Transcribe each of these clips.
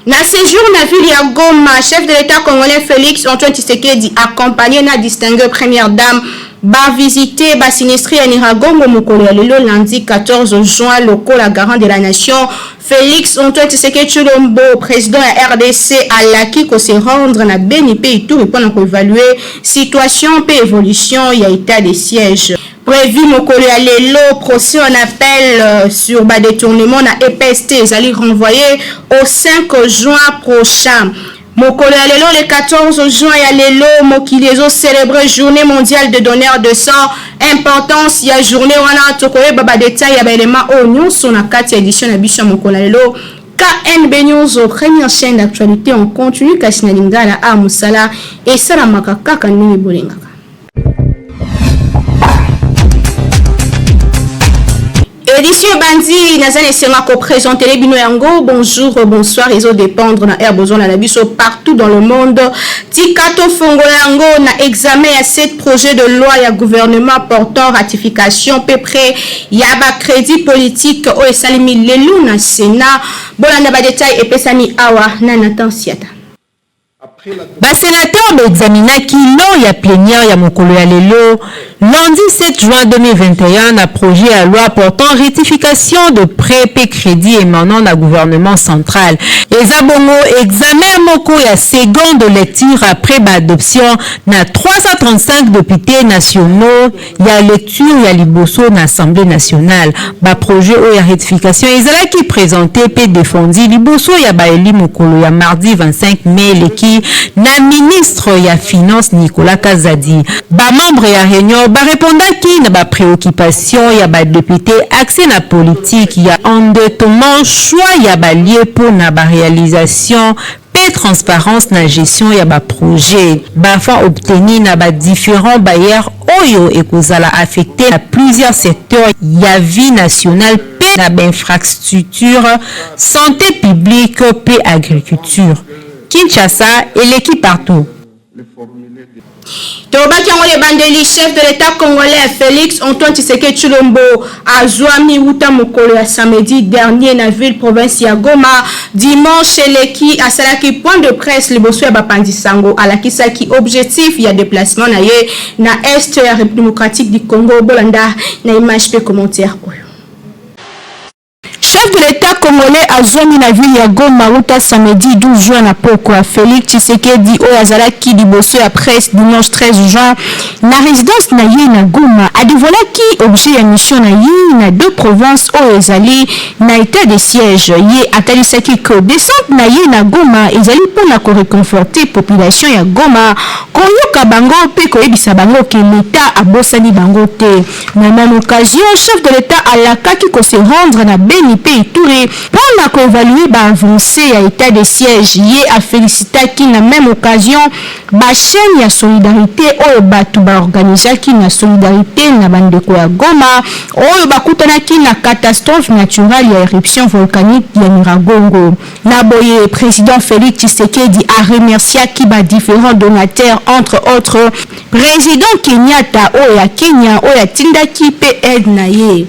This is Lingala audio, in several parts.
Na séjour na ville ya Goma, chef de l'État congolais Félix Antoine Tshisekedi accompagné na distinguée première dame ba visiter ba sinistrés ya Nyiragongo mokolo ya lelo lundi 14 juin lokola garant de la nation Félix Antoine Tshisekedi Tshilombo président ya RDC alaki ko se rendre na Beni pe Ituri mpona ko évaluer situation pe évolution ya état de siège. Prévu mokolo ya lelo procès en appel sur ba détournement na EPST ezali renvoyé au 5 juin prochain. Mokolo ya lelo le 14 juin ya lelo mokili ezo célébrer journée mondiale de donneur de sang. Importance ya journée wana tokoyeba ba détail ya ba élément oyo nyonso na kati ya édition na biso ya mokolo ya lelo. KNB News, première chaîne d'actualité en continu kasi na lingala a mosala esalamaka kaka ndenge bolingaka. Édition ebandi naza na esenga koprésentele bino yango. Bonjour, bonsoir, ezodépendre na heure bozona na biso partout dans le monde. Tika tofongola yango na examen ya 7 projet de loi ya gouvernement portant ratification pe prêt ya bacrédit politique oyo esalemi lelo na Sénat. Bolanda badétail epesami awa na Nathan Siata. Basénateur baexaminaki lors ya plénière ya mokolo ya lelo lundi 7 juin 2021 na projet ya loi portant rectification de prêt pe crédit émanant na gouvernement central. Eza bongo examen moko ya seconde lecture après baadoption na 335 députés nationaux ya lecture ya liboso na Assemblée nationale. Baprojet oyo ya rectification ezalaki présenté pe défendu liboso ya baeli mokolo ya mardi 25 mai eleki na ministre ya finance Nicolas Kazadi. Bamembre ya réunion barépondaki na bapréoccupation ya badéputé axé na politique ya endettement, choix ya balieu mpo na baréalisation pe transparence na gestion ya baprojet, bafonds obtenu na badifférents bailleurs oyo ekozala affecté na plusieurs secteurs ya vie nationale pe na bainfrastructure, santé publique pe agriculture. Kinshasa eleki partout. Tobaki yango ebandeli, chef de l'État congolais Félix Antoine Tshisekedi Tshilombo azwami wuta mokolo ya samedi dernier na ville province ya Goma. Dimanche eleki asalaki point de presse liboso ya bapanzi sango, alakisaki objectif ya déplacement na ye na est ya République démocratique du Congo. Bolanda na image pe commentaire oyo. Chef de l'État congolais azwami na ville ya Goma wuta samedi 12 juin na pokwa. Félix Tshisekedi oyo azalaki liboso ya presse dimanche 13 juin na résidence na ye na Goma adévoilaki objet ya mission na ye na deux provinces oyo ezali na état de siège. Ye atalisaki ke descente na ye na Goma ezali mpona koréconforter population ya Goma, koyoka bango mpe koyebisa bango ke l'État abosani bango te. Na même occasion, chef de l'État alakaki kose rendre na Beni mpe Ituri mpona koévaluer baavancé ya état de siège. Ye afélicitaki na même occasion bachaîne ya solidarité oyo bato baorganizaki na solidarité na bandeko ya Goma oyo bakutanaki na catastrophe naturelle ya éruption volcanique ya Nyiragongo. Na boye, président Félix Tshisekedi aremerciaki badifférents donateurs, entre autres président Kenyatta oyo ya Kenya oyo atindaki mpe aide na ye,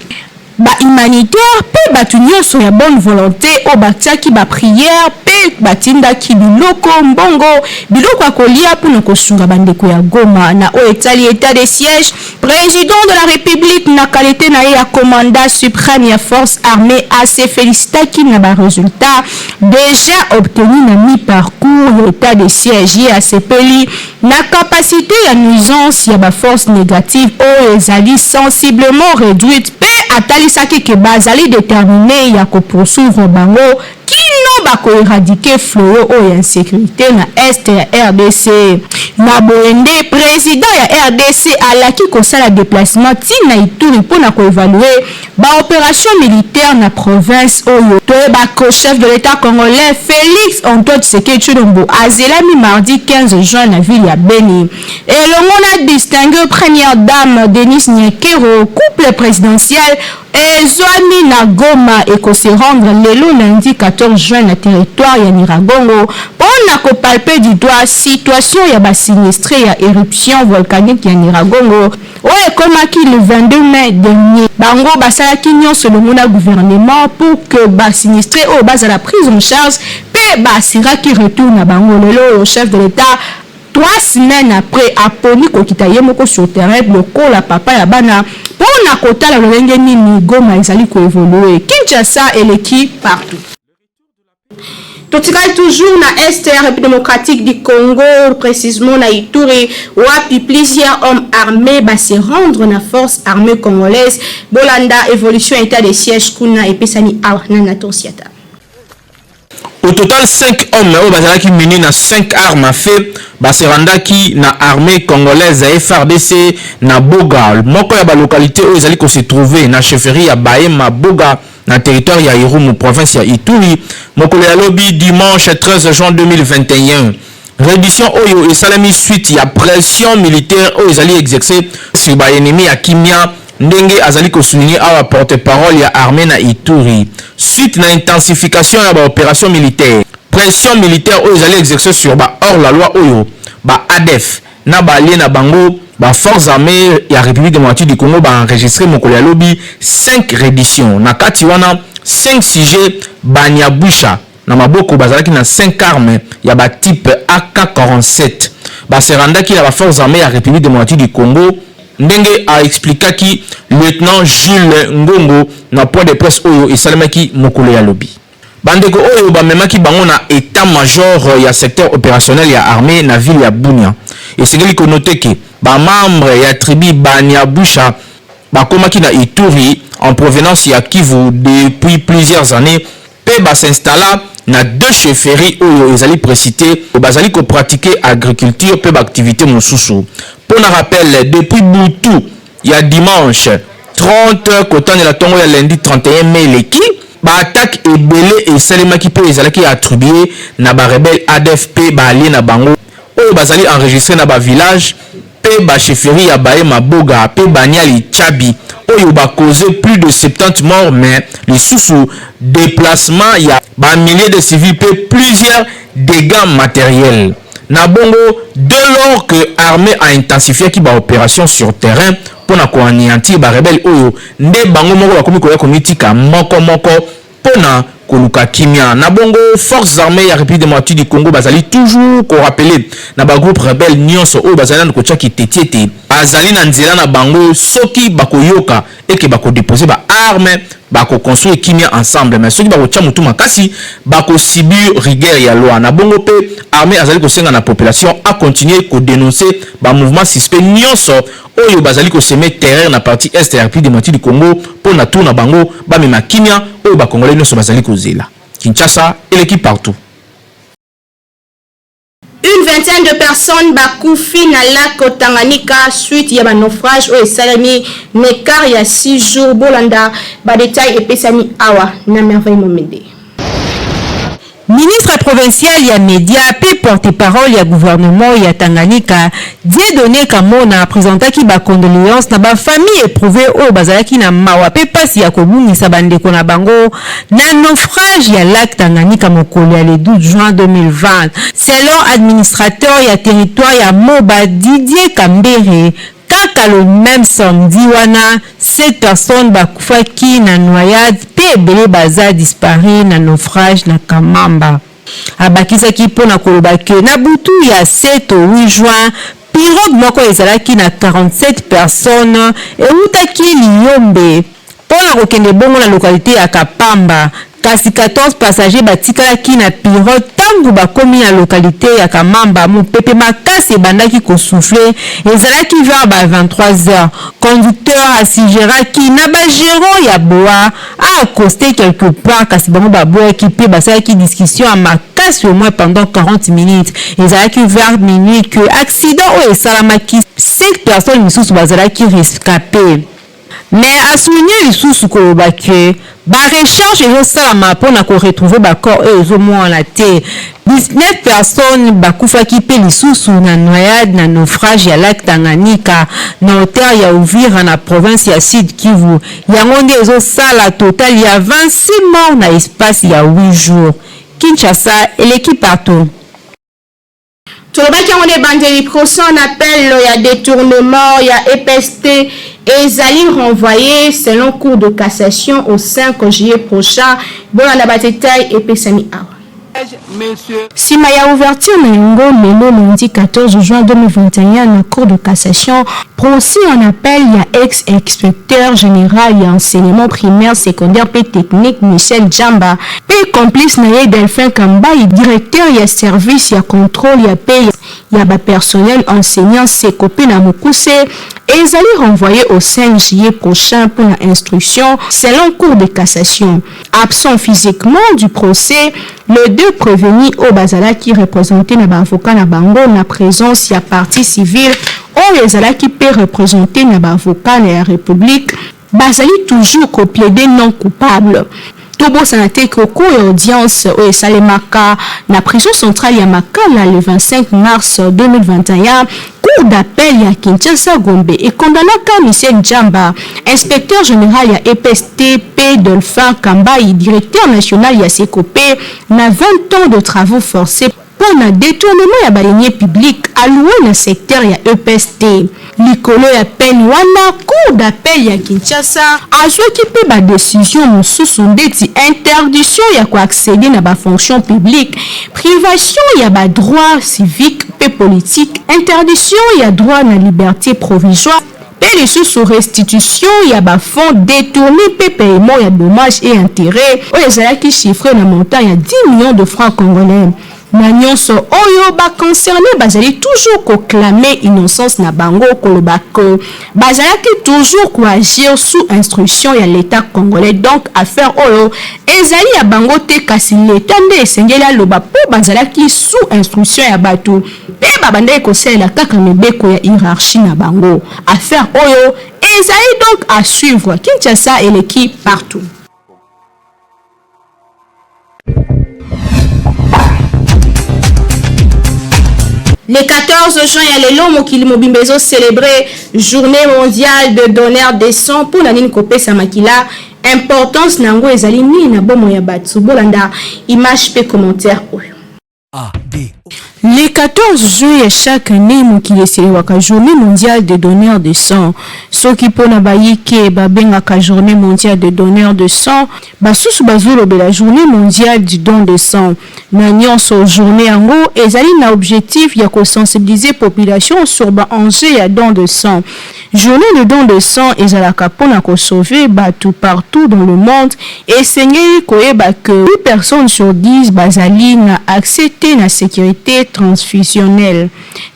bahumanitaire mpe bato nyonso ya bonne volonté oyo batiaki baprière mpe batindaki biloko, mbongo, biloko ya kolia mpona kosunga bandeko ya Goma. Na oyo etali état de siège, président de la République na qualité na ye ya commandant suprême ya force armée ase félicitaki na barésultat déjà obtenu na mi-parcours ya état de siège. Ye asepeli na capacité ya nuisance ya baforce négative oyo ezali sensiblement réduite mpe atalisaki ke bazali déterminé ya kopoursuivre bango kino bakoéradiquer fléau oyo ya insécurité na est ya RDC. Na boye nde président ya RDC alaki kosala déplacement ntina Ituri mpona koévaluer baopération militaire na province oyo. Toyebako chef de l'État congolais Félix Antoine Tshisekedi Tshilombo azelami mardi 15 juin na ville ya Beni elongo na distingue première dame Denise Nyakeru, couple présidentiel. Ezwami na Goma eko se rendre lelo lundi 14 juin na territoire ya Nyiragongo mpo na ko palper du doigt situation ya ba sinistres ya eruption volcanique ya Nyiragongo oyo ekomaki le 22 mai dernier. Bango basalaki nionso elongo na gouvernement pour que ba sinistres oyo bazala prise en charge mpe ba assuraki retour na bango. Lelo oyo chef de l'Etat 3 semaines après aponi kokita ye moko sur terrain lokola papa ya bana mpo na kotala lolenge nini Goma ezali ko evoluer. Kinshasa eleki partout. Totikali toujours na Est ya République démocratique du Congo, précisément na Ituri, wapi plusieurs hommes armés ba se rendre na force armée congolaise. Bolanda évolution état de siège kuna epesani awa na Nathan Siata. Au total, 5 hommes oyo bazalaki munis na 5 armes à feu baserandaki na armée congolaise ya FARDC na Boga, moko ya balocalité oyo ezali kose trouver na chefferie ya Bahema Boga na territoire ya Irumu, province ya Ituri, mokolo ya lobi dimanche 13 juin 2021. Reddition oyo esalemi suite ya pression militaire oyo ezali exercée sur baennemi ya kimia, ndenge azali kosouligner awa porte-parole ya armée na Ituri. Suite na intensification ya baopération militaire, pression militaire oyo ezali exercée sur ba hors la loi oyo ba ADF na baallié na bango, baforces armées ya République démocratique du Congo baenregistré mokolo ya lobi 5 reddition. Na kati wana, 5 sujets Banyabwisha na maboko bazalaki na 5 armes ya batype AK-47, baserandaki na baforces armées ya République démocratique du Congo, ndenge aexplikaki lieutenant Jules Ngongo na point de presse oyo esalemaki mokolo ya lobi. Bandeko oyo bamemaki bango na état major ya secteur opérationnel ya armée na ville ya Bunia. Esengeli konoter ke bamembre ya tribu Banyabwisha bakomaki na Ituri en provenance ya Kivu depuis plusieurs années mpe basinstalla na deux chefferies oyo ezali précité. Bazali kopratiquer agriculture mpe baactivité mosusu. Mpo na rappel, depuis butu ya dimanche 30 kotandela ntongo ya lundi 31 mai eleki, baattaque ebele esalemaki mpe ezalaki attribué na barebelle ADF mpe baallié na bango oyo bazali enregistré na bavillage mpe bachefferie ya Bahema Boga mpe Banyali Tchabi, oyo bacause plus de 70 morts, mais lisusu déplacement ya bamilliers de civils mpe plusieurs dégâts matériels. Na bongo, dès lors que armée a intensifiaki baopération sur terrain mpona koanéantir barebelle oyo, nde bango moko bakomi koya komitika moko moko mpona koluka kimia. Na bongo, forces armées ya République démocratique du Congo bazali toujours korappeler na bagroupe rebelle nyonso oyo bazali nanu kotiaki teti ete bazali na nzela na bango. Soki bakoyoka eke bakodepose baarme, bakoconstruire kimia ensemble, mais soki bakotia motu makasi, bakosubir rigueur ya loi. Na bongo mpe armée azali kosenga na population acontinue kodénoncer bamouvement suspect nyonso oyo bazali kosemer terreur na partie est ya République démocratique du Congo, mpo na tour na bango bamema kimia oyo bakongolais nyonso bazali kozela. Kinshasa eleki partout. Une vingtaine de personnes bakufi na lac Tanganyika suite ya banaufrage oyo esalemi na écart ya 6 jours. Bolanda badetail epesami awa na Merveille Momende. Ministre provincial ya média mpe porte-parole ya gouvernement ya Tanganyika, Dieudonné Kamona, apresentaki bacondoléance na bafamille éprouvé oyo bazalaki na mawa mpe mpasi ya kobungisa bandeko na bango na naufrage ya lac Tanganyika mokolo ya le 12 juin 2020. Selon administrateur ya territoire ya Moba, Didier Kambere, kaka le même samedi wana, 7 personnes bakufaki na noyade mpe ebele baza disparu na naufrage na Kamamba. Abakisaki mpona koloba ke na butu ya 7 au 8 juin, pirogue moko ezalaki na 47 personnes eutaki Liyombe mpo na kokende bongo na localité ya Kapamba, kasi 14 passagers batikalaki na pirogue. Ntango bakomi na localité ya Kamamba, mopepe makasi ebandaki kosouffler. Ezalaki vers ba 23 heures. Conducteur asuggéraki na bagérant ya boa aaccoster quelque part, kasi bango baboyaki mpe basalaki discussion ya makasi au moins pendant 40 minutes. Ezalaki vers minuit que accident oyo esalamaki. 5 personnes misusu bazalaki rescapé. Mais a souligner lisusu koloba que ba recherches ezo salama pona ko retrouver ba corps oyo ezo monana te. 19 personnes bakufaki pe lisusu na noyade na naufrage ya lac Tanganyika na hauteur ya Uvira na province ya Sud Kivu. Yango nde ezo sala total ya 26 morts na espace ya 8 jours. Kinshasa eleki partout. Tolobaki yango na ebandeli, procès en appel ya detournement ya EPST ezali renvoye selon cour de cassation au 5 juillet prochain. Bolanda ba details epesami awa. Sima ya ouverture na yango lelo lundi 14 juin 2021 na cour de cassation, procès en appel ya ex-inspecteur general ya enseignement primaire, secondaire mpe technique Michel Djamba mpe complice na ye Delphin Kambayi, directeur ya service ya controle ya paie ya ba personnel enseignant SECOPE na mokuse, ezali renvoye au 5 juillet prochain mpo na instruction selon cour de cassation. Absent physiquement du procès, les deux prevenus oyo bazalaki representes na ba avocats na bango na presence ya partie civile oyo ezalaki mpe representee na ba avocats na ya Republique, bazali toujours ko plaider non coupable. Tobosana te que au cours ya audience oyo esalemaka na prison centrale ya Makala le 25 mars 2021, Cour d'appel ya Kinshasa Gombe e condamnaka Michel Ndjamba, inspecteur general ya EPST mpe Dolphin Kambayi, directeur national ya Secope na 20 ans de travaux forces mpo na detournement ya ba deniers publics alloues na secteur ya EPST. Likolo ya peine wana, Cour d'appel ya Kinshasa azwaki mpe ba decisions mosusu ndeti interdiction ya ko acceder na ba fonctions publiques, privation ya ba droits civiques mpe politiques, interdiction ya droit na liberte provisoire mpe lisusu restitution ya ba fonds detournes mpe paiement ya dommages et interets oyo ezalaki chiffre na montant ya 10 millions de francs congolais. Na nionso oyo, ba concernes bazali toujours ko clamer innocence na bango, koloba que bazalaki toujours ko agir sous instruction ya l'Etat congolais, donc affaire oyo ezali ya bango te kasi l'Etat nde esengeli aloba mpo bazalaki sous instruction ya batu mpe babandaki kosalela kaka mibeko ya hierarchie na bango. Affaire oyo ezali donc à suivre. Kinshasa eleki partout. Le 14 juin ya lelo mokili mobimba ezo celebrer journée mondiale de donneur de sang. Mpo na nini kopesa makila? Importance na yango ezali nini na bomoi ya bato? Bolanda image mpe commentaire oyo. Le 14 juin ya chaque annee mokili eselewaka journee mondiale de donneur de sang. Soki mpo na bayike babengaka journee mondiale de donneur de sang, basusu bazolobela journee mondiale du don de sang. Na nionso journee yango ezali na objectif ya ko sensibiliser population sur ba enjeux ya don de sang. Journee de don de sang ezalaka mpo na ko sauver batu partout dans le monde. Esengeli koyeba que 8 personnes sur 10 bazali na accès te na securite transfusionnelle.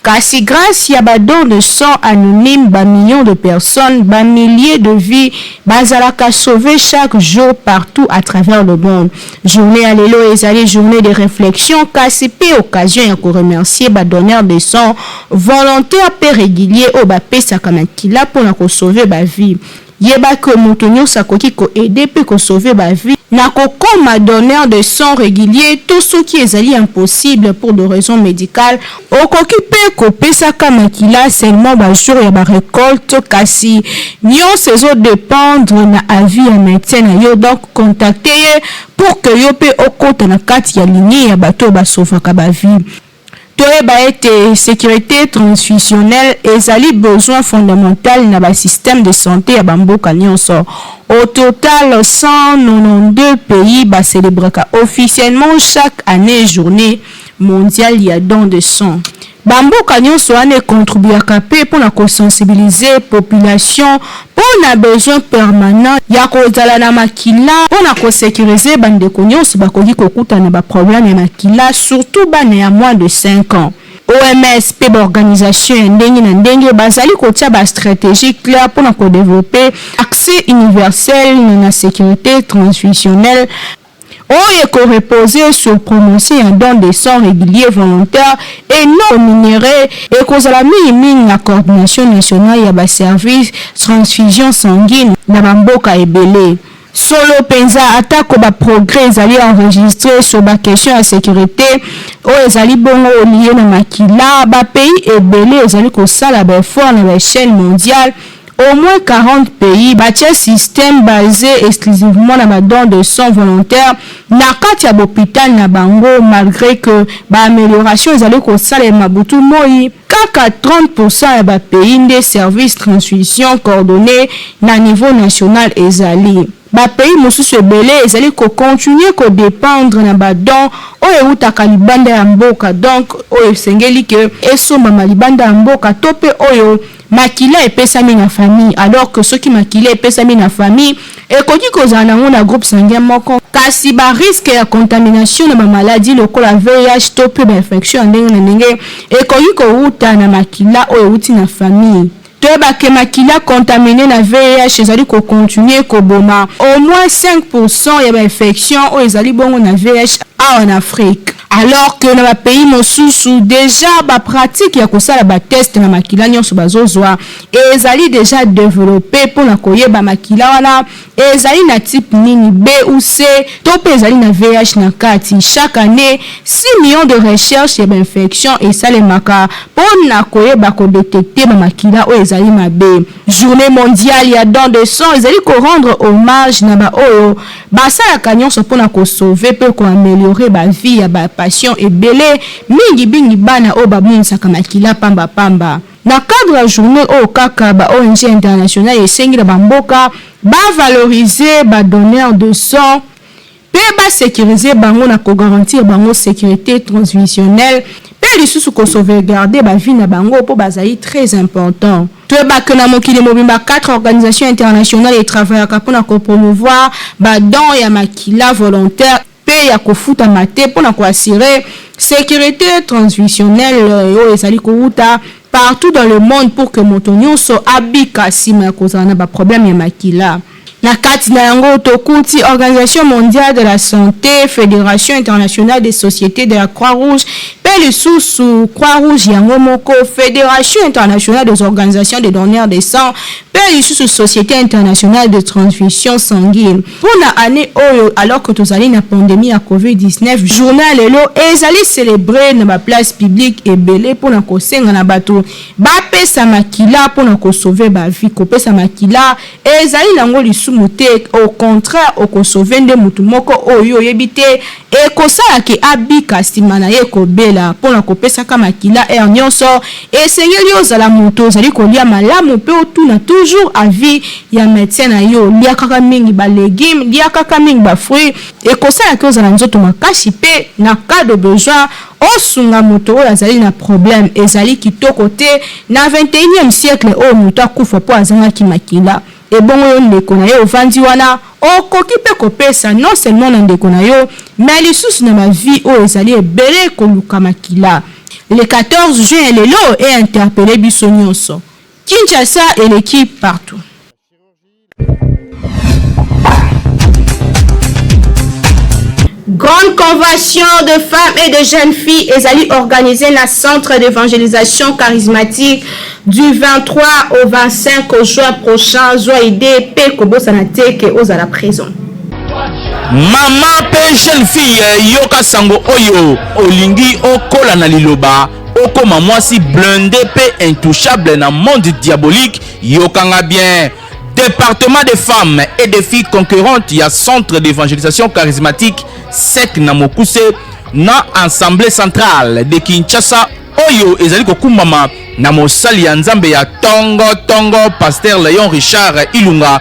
Kasi grace ya ba dons de sang anonymes ba millions de personnes, ba milliers de vies bazalaka sauvees chaque jour partout à travers le monde. Journee ya lelo ezali journee de reflexion kasi pe occasion ya ko remercier ba donneurs de sang volontaires pe reguliers oyo bapesaka makila pona ko sauver ba vies. Yeba que moto nionso akoki ko aider pe ko sauver ba vies na kokoma donneur de sang regulier to soki ezali impossible pour de raisons medicales, okoki pe kopesaka makila seulement ba jours ya ba recoltes kasi nionso ezo dependre na avis ya medecin na yo donc contacter ye pour que yo pe okota na kati ya lignee ya bato oyo ba sauvaka ba vies. Toyeba ete securite transfusionnelle ezali besoin fondamental na ba systèmes de sante ya ba mboka nionso. Au total, 192 pays ba celebraka officiellement chaque annee journee mondiale ya don de sang. Ba mboka nionso wana e contribuaka mpe mpo na ko sensibiliser population mpo na besoin permanent ya kozala na makila mpo na ko securiser ba ndeko nionso bakoki kokutana na ba problèmes ya makila surtout bana ya moins de 5 ans. OMS mpe ba organisations ya ndenge na ndenge bazali kotia ba strategies claires mpo na ko developper accès universel na na securite transfusionnelle. Oyo eko reposer sur promotion ya don de sang regulier volontaire et non remunere ekozala mingi mingi na coordination nationale ya ba services transfusion sanguine na ba mboka ebele. Solo penza, atako ba progrès ezali enregistres sur ba questions ya securite oyo ezali bongo lies na makila, ba pays ebele ezali kosala ba efforts na ba echelles mondiales. Au moins 40 pays batie système base exclusivement na ba dons de sang volontaire na kati ya b'hopital na bango malgre que ba ameliorations ezali kosalema butu moyi, kaka 30 pourcent ya ba pays nde service transfusion coordonne na niveau national ezali. Ba pays mosusu ebele ezali ko continuer ko dependre na ba dons oyo ewutaka libanda ya mboka donc oyo esengeli que esombama libanda ya mboka to pe oyo Makila epesami na famille alors que soki makila epesami na famille ekoki kozala nango na groupe sanguin moko kasi ba risques ya contamination na ba maladies lokola VIH to pe ba infections ya ndenge na ndenge ekoki kowuta na makila oyo ewuti na famille. Toyeba que makila contamine na VIH ezali ko continuer koboma au moins 5% ya ba infections oyo ezali bongo na VIH awa na Afrique. Alors que na ba pays mosusu dejà ba pratiques ya kosala ba tests na makila nionso bazozua ezali dejà developper pona koyeba makila wana ezali na type nini B ou C to pe ezali na VIH na kati. Chaque annee 6 millions de recherches ya ba infections esalemaka pona koyeba ko detecter ba makila oyo ezali mabe. Journee mondiale ya don de sang ezali ko rendre hommage na ba oyo basalaka nionso mpo na ko sauver mpe ko ameliorer ba vies ya ba patients ebele, mingi bingi bana oyo babungisaka makila pamba pamba. Na cadre ya journee oyo kaka, ba ong internationales esengi na ba mboka ba valoriser ba donneurs de sang mpe ba securiser bango na ko garantir bango securite transfusionnelle mpe lisusu ko sauvegarder ba vies na bango mpo bazali très important. Toyeba que na mokili mobimba quatre organisations internationales e travaillaka mpo na ko promouvoir ba dons ya makila volontaire mpe ya kofutama te mpo na ko assurer securite transfusionnelle oyo ezali kowuta partout dans le monde pour que moto nionso abika sima ya kozala na ba problèmes ya makila. Na kati na yango tokuti Organisation mondiale de la sante, Federation internationale des societes de la Croix-Rouge mpe lisusu Croix-Rouge yango moko, Federation internationale des organisations de donneurs de sang mpe lisusu Societe internationale de transfusion sanguine. Mpo na annee oyo, alors que tozali na pandemie ya Covid 19, journee ya lelo ezali celebrer na ba places publiques ebele mpo na kosenga na bato bapesa makila mpo na ko sauver ba vies. Kopesa makila Ezali nango lisumu te au contraire oko sauver nde mutu moko oyo yo oyebi te ekosala ke abika sima naye kobela pona kopesaka makila heure nionso esengeli ozala mutu ozali kolia malamu pe otuna toujours avis ya medecin nayo liakaka mingi ba legumes liakaka mingi ba fruits ekosala ke ozala nzoto makasi pe na cas de besoin osunga moto oyo azali na problème. Ezali kitoko te na 21ième siècle oyo moto akufa po azangaki makila. Ebongo yo ndeko na ye ovandi wana okoki pe kopesa non seulement na ndeko na yo mais lisusu na ba vie oyo ezali ebele koluka makila. Le 14 juin ya lelo e interpeller biso nionso. Kinshasa eleki partout. Grande convention de femmes et de jeunes filles ezali organisée na centre d'évangélisation charismatique du 23 au 25 juin prochain. Zwa idée pe kobosana te ke ozala présent. Mama pe jeune fille yoka sango oyo olingi okola na liloba okoma mwasi blinde pe intouchable na monde diabolique yokanga bien Departement des femmes et des filles conquérantes ya centre d'évangélisation charismatique sec na mokuse na assemblée centrale de Kinshasa oyo ezali kokumbama na mosali ya nzambe ya tongo tongo pasteur Léon Richard Ilunga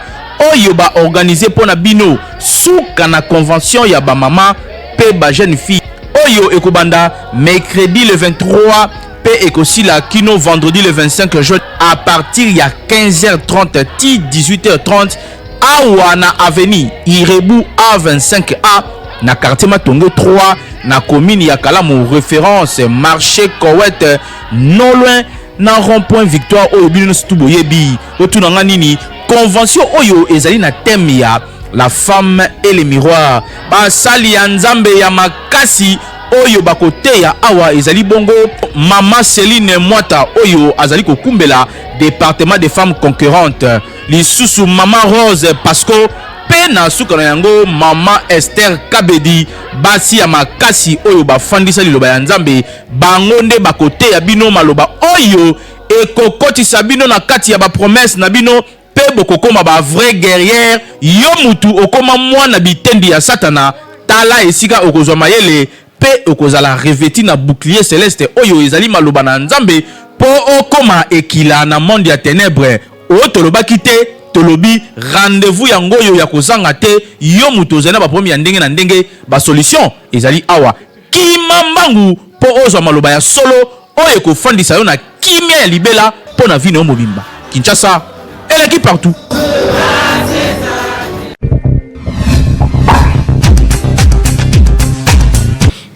oyo ba organiser mpo na bino suka na convention ya ba mama mpe ba jeune fille oyo ekobanda mercredi le 23 mpe ekosila kino vendredi le 25 juin à partir ya 15h30 ti 18h30 awa na avenue Irebu A25A na quartier Matongo 3 na commune ya Kalamu référence marché Kowet non loin na rond-point Victoire oyo bino nyonso tu boyebi. Otuna nga nini convention oyo ezali na thème ya La femme et le miroir. Basali ya Nzambe ya makasi oyo bakoteya awa ezali bongo Mama Celine Mwata oyo azali kokumbela Departement des femmes conquérantes, lisusu Mama Rose Pasco mpe na suka na yango Mama Esther Kabedi. Basi ya makasi oyo bafandisa liloba ya Nzambe, bango nde bakoteya bino maloba oyo ekokotisa bino na kati ya bapromesse na bino mpe bokokoma ba vrai guerrière. Yo mutu okoma mwana bitendi ya Satana, tala esika okozwa mayele mpe okozala revêti na bouclier celeste oyo ezali maloba na Nzambe mpo okoma ekila na monde ya ténèbres. Oyo tolobaki te, tolobi rendez-vous yango oyo ya kozanga te. Yo moto ozali na baproblème ya ndenge na ndenge, basolution ezali awa. Kima mbangu mpo ozwa maloba ya solo oyo ekofandisa yo na kimia ya libela mpo na vie na yo mobimba. Kinshasa eleki partout.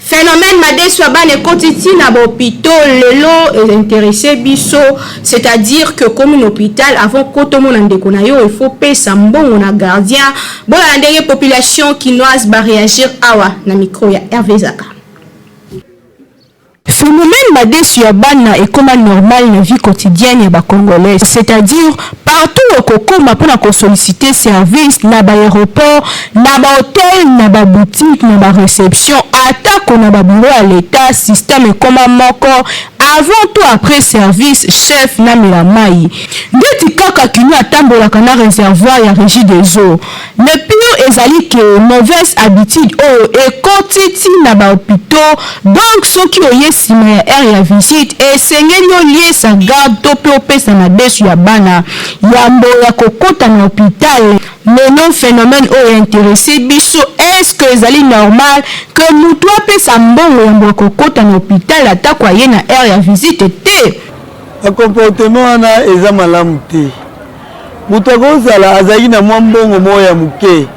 Phénomène madesu ya bana ekoti ntina bahôpitaux lelo eintéressé biso, c'est-à-dire que comme un hôpital, avant kotomona ndeko na yo, il faut pesa mbongo na gardien. Bolanda ndenge population kinoise baréagir awa na micro ya Hervé Zaka. Phénomène madesu ya bana ekoma normal na vie quotidienne ya bacongolais, c'est-à-dire partout okokoma mpona kosolliciter service, na baaéroport, na bahotel, na baboutique, na baréception, atako na babureau ya l'État, système ekoma moko: avant to après service, chef, namela mai. Ndeti kaka kino atambolaka na réservoir ya Régie des eaux. Le pire ezali ke mauvaise habitude oyo ekoti ntina bahôpitaux. Donc soki oye nsima ya heure ya visite, esengeli oliesa garde to mpe opesa madesu ya bana yambo ya kokɔta na hôpital. Lelo phénomène oyo intéressé biso: est-ce que ezali normal ke motu apesa mbongo yambo ya kokɔta na hôpital, atako aye na heure ya visite te? Bacomportement wana eza malamu te. Moto akozala azalaki na mwa mbongo moko ya moke,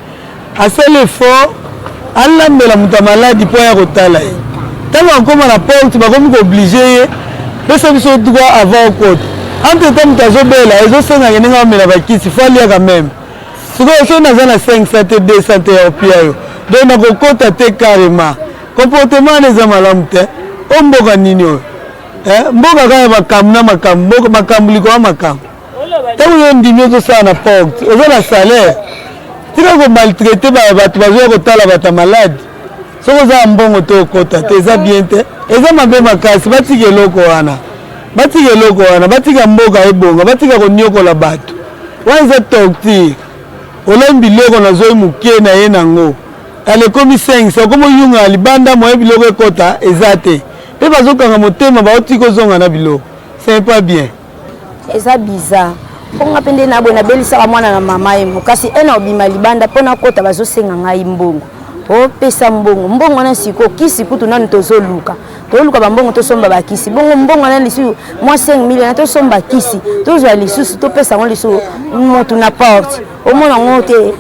asali effort, alambela moto ya maladi mpo aya kotala ye. Ntango akóma na porte, bakomi koobliger ye: pesa biso droit avant okota. Entre temps moto azobela, ezosengaka ndenge amela bakisi, faut aliaka même. Sikoyo soki naza na 500 te, 200 te ya opia yo, donc nakokota te carrément. Comportement wana eza malamu te. O mboka nini oyo? Mboka kaka ya makambo na makambo, makambo likolo ya makambo. Ntango yo ndimi ozosala na porte, oza na salaire, tika komaltraiter bato bazoya kotala bato ya maladi. Soki oza na mbongo te, okota te. Eza bien te, eza mabe makasi. Batika eloko wana, batika eloko wana, batika mboka ebonga, batika koniokola bato wana. Eza torture. Olambi biloko, nazoi moke na ye nango, ale ekomi 5, okomi oyunga na libanda moye, biloko ekota eza te, mpe bazokanga motema, baotika ozonga na biloko. C'est pas bien. Eza bizarre mpo nga mpe nde na boye nabelisaka mwana na mama ye mo, kasi ena obima libanda mpo nakota, bazosenga ngai mbongo, opesa mbongo. Mbongo wana sikoyo, kisi kutu nanu tozoluka, toluka bambongo tosomba bakisi. Bongo mbongo wana lisusu mwa 5 million tosomba kisi, tozwa lisusu, topesa yango lisusu motu na porte. Omona yango te,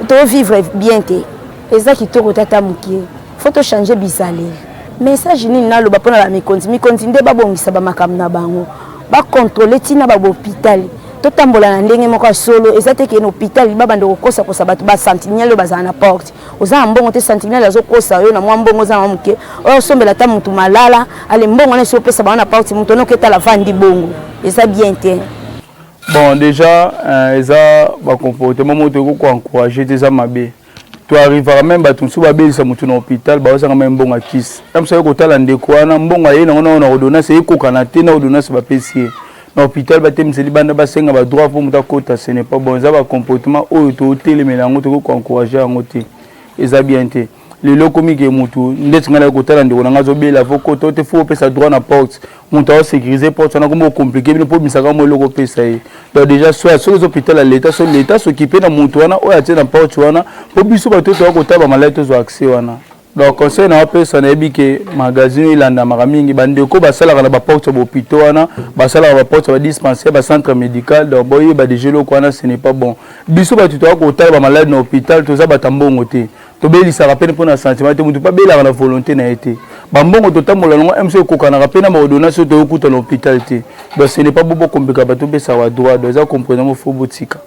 tovivre bien te, eza kitoko tata mokie. Faut tochanger bizaleli. Message nini naloba mpona bamikonzi? Mikonzi nde babongisa bamakambo na bango, bacontrôler ntina bahôpital. Totambola na ndenge moko ya solo. Eza te ke na hôpital babanda kokosakosa bato, basentinelle oyo bazala na porte. Oza na mbongo te, sentinelle azokosa yo na mwa mbongo oza na moke oyo osombela ata motu malala. Ale, mbongo wana esi opesa bango na porte, moto ono oketala vandi bongo, eza bien te. Bon, déjà eza bacomportement moko tokoki koencourager te, eza mabe. Toarrivaka même bato mosusu babelisa motu na hôpital, bazosanga même mbongo ya kisi. Ta mosu aye kotala ndeko wana, mbongo aye nango nao na ordonnance ekokana te na ordonnance bapesi ye na hôpital, batemisa libanda, basenga badroit mpo moto akota. Ce n'est pas bon. Eza bacomportement oyo totelemela yango, tokoki koencourager yango te, eza bien te. Lelo okomi ke motu ndeti ngai naye kotala ndeko na ngai azobela, faut kota te, faut opesa droit na porte. Moto aosécuriser porte wana, kombo ocompliquer bino mpo obimisaka mo eloko opesa ye. Donc déjà, soit soki eza hôpital ya l'État, so l'État s'occupe na motu wana oyo atie na porte wana, mpo biso bato toya kotala bamaladi tozwa accès wana. Donc conseil na bapesa, nayebi ke magazine oyo elandamaka mingi, bandeko basalaka na baporte ya bahôpitaux wana, basalaka baporte ya badispensaire, bacentre médical, donc boyeba déjà eloko wana, ce n'est pas bon. Biso bato toya kotala bamaladi na hôpital, toza bato ya mbongo te, tobelisaka pene mpo na sentiment te. Motu mpe abelaka na volonté na ye te. Bambongo totambola nango mso ekokanaka mpe na baordonnance oyo toyokuta na hôpital te. Donc ce n'est pas bo bokomplika bato, opesaka badroit. Donc eza comportement, faut botika.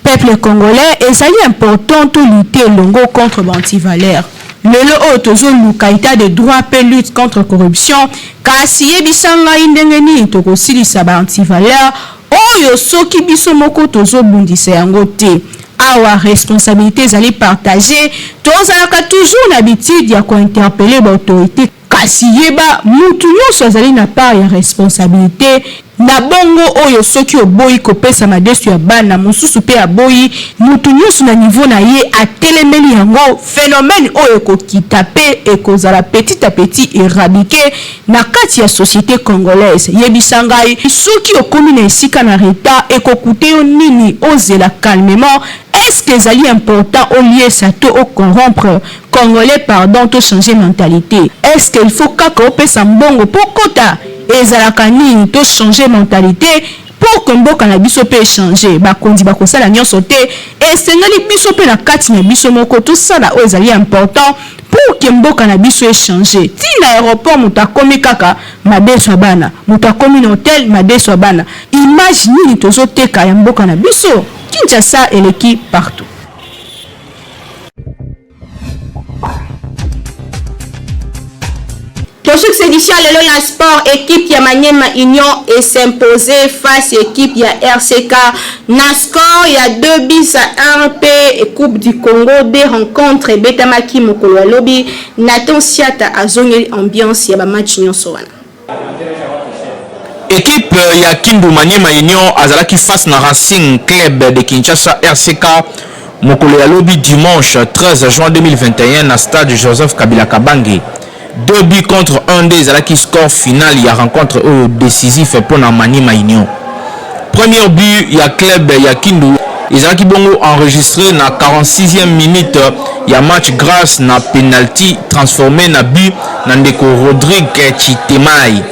Peuple congolais ezali important to lutter elongo contre ba antivaleurs. Lelo oyo tozo luka etat de droit pe lutte contre corruption kasi yebisa ngai ndenge nini tokosilisa ba antivaleurs oyo soki biso moko tozo bundisa yango te? Awa responsabilite ezali partager, tozalaka toujours na habitude ya ko interpeller ba autorites kasi yeba mutu nionso azali na part ya responsabilite na bongo oyo soki oboyi kopesa madesu ya bana mosusu pe aboyi, mutu nionso na niveau na ye atelemeli yango, phenomène oyo ekokita pe ekozala petit à petit eradiquer na kati ya societe congolaise. Yebisa ngai soki okomi na esika na retard eko couter yo nini ozela calmement, est ce que ezali important oliesa to o corrompre? Congolais pardon to changer mentalite est ce que il faut kaka opesa mbongo po okota? Ezalaka nini? To changer mentalite pour que mboka na biso pe echanger. Bakonzi bakosala nionso te, esengeli biso pe na kati na biso moko tosala oyo ezali important pour que mboka na biso echanger. Ti na aeroport moto akomi kaka madesu ya bana, moto akomi na hotel madesu ya bana. Image nini tozoteka ya mboka na biso? Kinshasa eleki partout. Tosukisa édition lelo na sport. Équipe ya Maniema Union e s'imposer face équipe ya RCK na score ya 2 buts à 1 pe Coupe du Congo des rencontres ebetamaki mokolo ya lobi. Nathan Siata azongeli ambiance ya ba match nyonso wana. Equipe ya Kindu Maniema Union azalaki face na Racing Club de Kinshasa, RCK, mokolo ya lobi dimanche 13 juin 2021 na stade Joseph Kabila Kabange. 2 buts contre 1 nde ezalaki score final ya rencontre oyo decisif mpo na Maniema Union. Premier but ya club ya Kindu ezalaki bongo enregistre na 46e minute ya match grace na penalty transforme na but na ndeko Rodrigue Chitemay.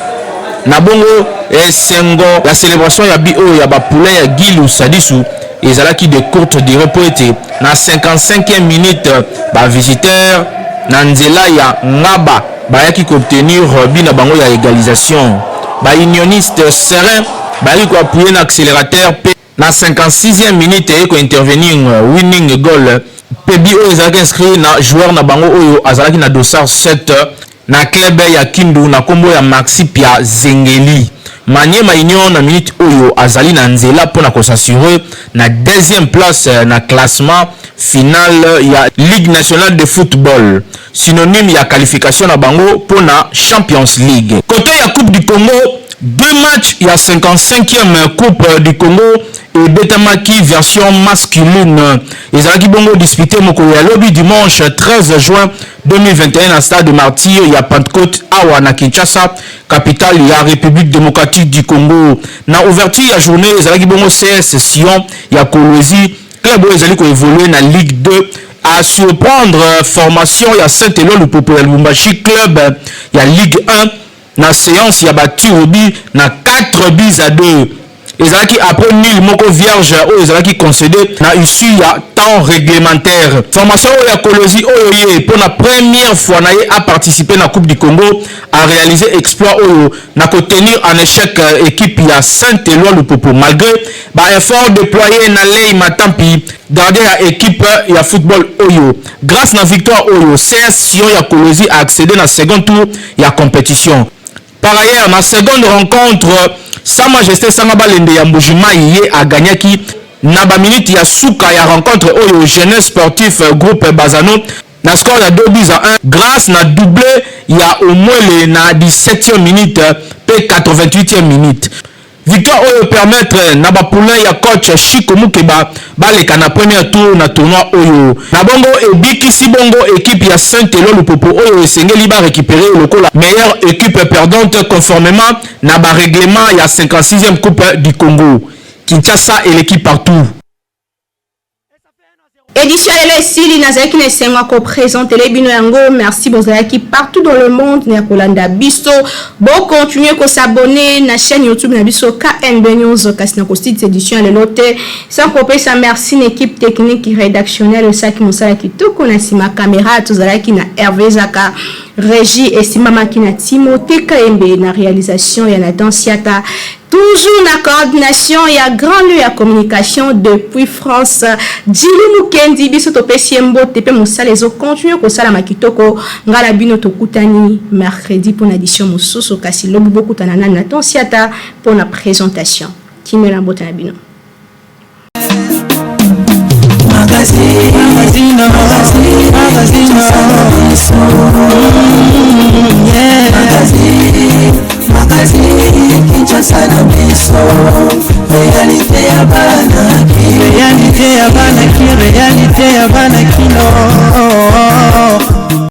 Na bongo esengo ya celebration ya but oyo ya ba poulains ya Guy Lusadisu ezalaki de courte duree mpo ete na 55e minute ba visiteurs na nzela ya Ngaba bayaki ko obtenir but na bango ya egalisation. Ba unionistes sereins bayaki ko appuyer na accelerateur mpe na 56e minute eye ko intervenir winning goal mpe but oyo ezalaki inscrit na joueur na bango oyo azalaki na dossard 7 na club ya Kindu na kombo ya Maxi Pia Zengeli. Maniema Union na minute oyo azali na nzela mpo na ko s'assurer na deuxième place na classement final ya Ligue nationale de football, synonyme ya qualification na bango mpo na Champions League. Cote ya Coupe du Congo, deux matchs ya 55e Coupe du Congo ebetamaki version masculine ezalaki bongo dispute mokolo ya lobi dimanche 13 juin 2021 na stade de Martyrs ya Pentecôte awa na Kinshasa, capitale ya République démocratique du Congo. Na ouverture ya journée ezalaki bongo CS Sion ya Kolwezi, club oyo ezali ko évoluer na Ligue 2 à surprendre formation ya Saint-Eloi Lupopo ya Lubumbashi, club ya Ligue 1 na seance ya ba tirs au but na 4 buts à 2. Ezalaki après nul moko vierge oyo ezalaki concede na issue ya temps reglementaire. Formation oyo ya Kolwezi oyo ye mpo na première fois na ye a participer na Coupe du Congo a realiser exploit oyo na ko tenir en echec equipe ya Saint-Eloi Lupopo malgre ba efforts deployes na Ley Matampi, gardien ya equipe ya football oyo. Grace na victoire oyo, CS Sion ya Kolwezi a acceder na second tour ya competition. Par ailleurs, na seconde rencontre, Sa Majeste Sanga Balende ya Mbuji-Mayi ye a gagnaki na ba minutes ya suka ya rencontre oyo Jeunesse Sportif Groupe Bazano na score ya 2 buts à 1 grace na double ya Omwele na 17e minute pe 88e minute. Victoire oyo permettre na ba poulains ya coach Chico Mukeba baleka na premier tour na tournoi oyo. Na bongo ebikisi bongo equipe ya Saint Eloi Lupopo oyo esengeli ba recuperer lokola meilleure equipe perdante conformement na ba reglements ya 56e coupe du Congo. Kinshasa eleki partout. Edition lelo esili, nazalaki na esengo ya kopresentele bino yango. Merci bozalaki partout dans le monde na ya kolanda biso. Bocontinue kosabonne na chaîne YouTube na biso KNB News. Kasi na kositisa edition ya lelo te sans kopesa merci na équipe technique rédactionnelle osalaki mosala kitoko. Na nsima caméra tozalaki na Hervé Zaka, régie esimbamaki na Timothée Kayembe, na réalisation ya Nathan Siata. Toujours na coordination ya grand lieu ya communication depuis France, Jili Mukendi, biso topesi ye mbote mpe mosala ezocontinue kosalama kitoko. Ngai na bino tokutani mercredi mpona édition mosusu, kasi lobi bokutana nani na Tonsiata mpona présentation. Kimela, mbote na bino. Réalité ya bana, réalité ya bana.